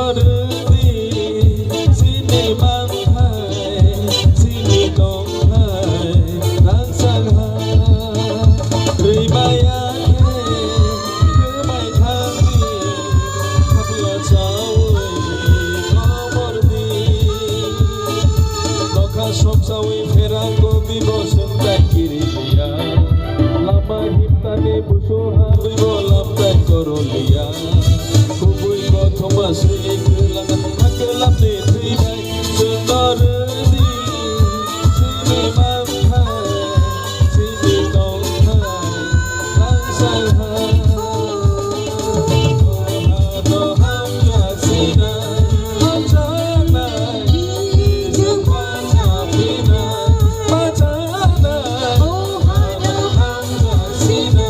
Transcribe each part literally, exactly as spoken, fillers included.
Rwdi, chini manthai, chini tongthai, rangchak ha. Rwibaya khe, rwbai thangdi, khapla chaui, komordi. Nokha sopsaui pherang godi bo sengtai kiri liya. Lama himtani busu ha, rwibo lamtai koro liya. Kubui kothoma se kwlang, ha kwlapni thwi bai chwngno rwdi. Chini manthai, chini tongthai, rangchak ha. Doha doham jasina, hamjaknai, chwng pachapina, pachanai. Doha doham jasina,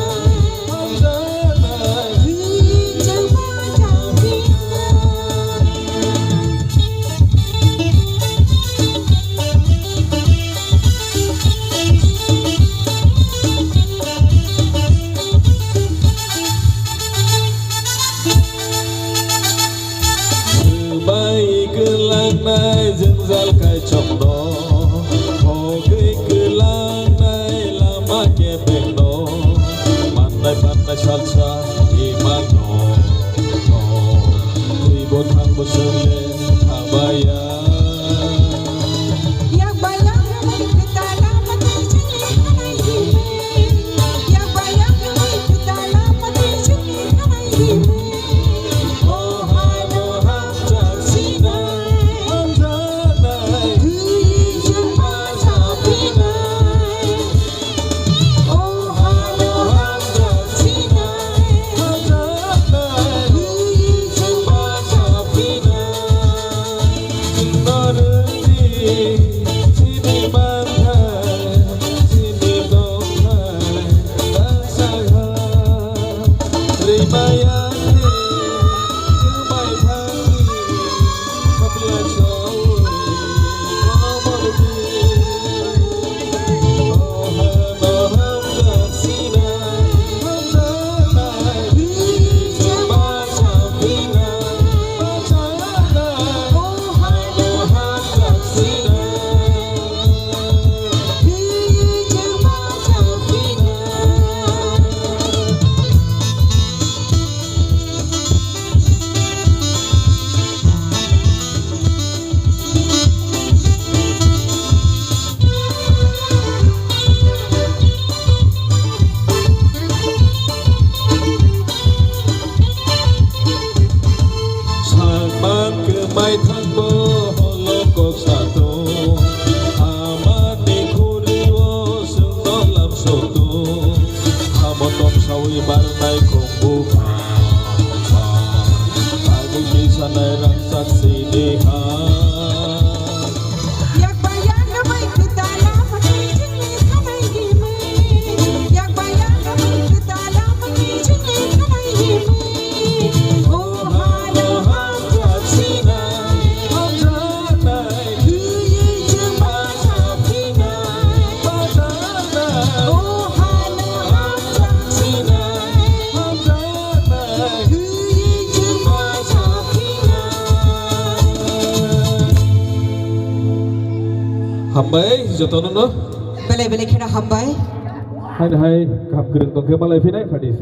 Swbai kwlangnai jwngjal kaichomno, hogwi kwlangnai lama kebengno, mannai mannai salsa imano, thwibo thangbo chwngle thabaya. Sakman kwmai thangbo holo kok satung, amani khuri o chwngno lam sotung, amo tong saui barnai khumbu pha, pha, agwi kisanai rangchak sini ha. Hambai jotono no. Belai belai kheno hambai. Hai hai, kaham kwrwng tongkhe malai phinai phaidi se.